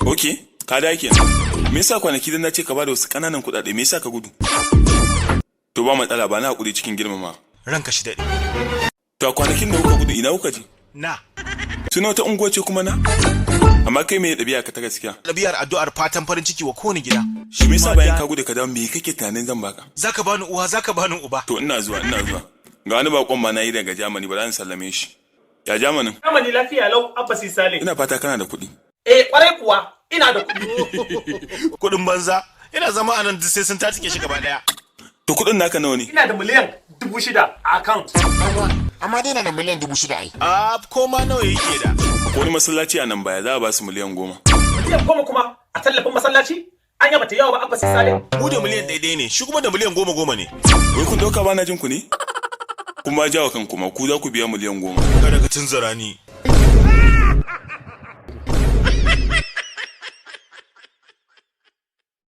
Ok, ka da kenan. Me yasa kwanaki dan na ce ka bada wasu ƙananan kuɗaɗe, me yasa ka gudu? To ba matsala, ba na hakuri cikin girmama. Ranka shi daɗe. To a kwanakin da kuka gudu, ina kuka je? Na. Suna wata unguwa ce kuma na? Amma kai me ɗabi'a ka ta gaskiya? Ɗabi'ar addu'ar fatan farin ciki wa kowane gida. Shi me yasa bayan ka gudu ka dawo, me kake tunanin zan baka? Zaka bani uwa, zaka bani uba. To ina zuwa, ina zuwa. Ga wani bakon ma na yi daga Germany, ba za sallame shi. Ya Germany? Germany lafiya lau, Abba Sale. Ina fata kana da kuɗi. Eh, kwarai kuwa ina da kuɗi. Kuɗin banza. Ina zama a nan sai sun tatike shi gaba ɗaya. To kuɗin naka nawa ne? Ina da miliyan 6,000 a account. Amma dai na da miliyan 6,000 ai. A ko ma nawa yake da. Akwai wani masallaci a nan baya, za a ba su miliyan 10. Miliyan 10 kuma a tallafin masallaci? Anya bata yawa ba, Abba Sale? Mu da miliyan 1 1 ne, shi kuma da miliyan 10 10 ne. Wai kun ɗauka bana jin ku ne? Kuma jawa kan kuma ku za ku biya miliyan 10. Kada ka tunzura ni.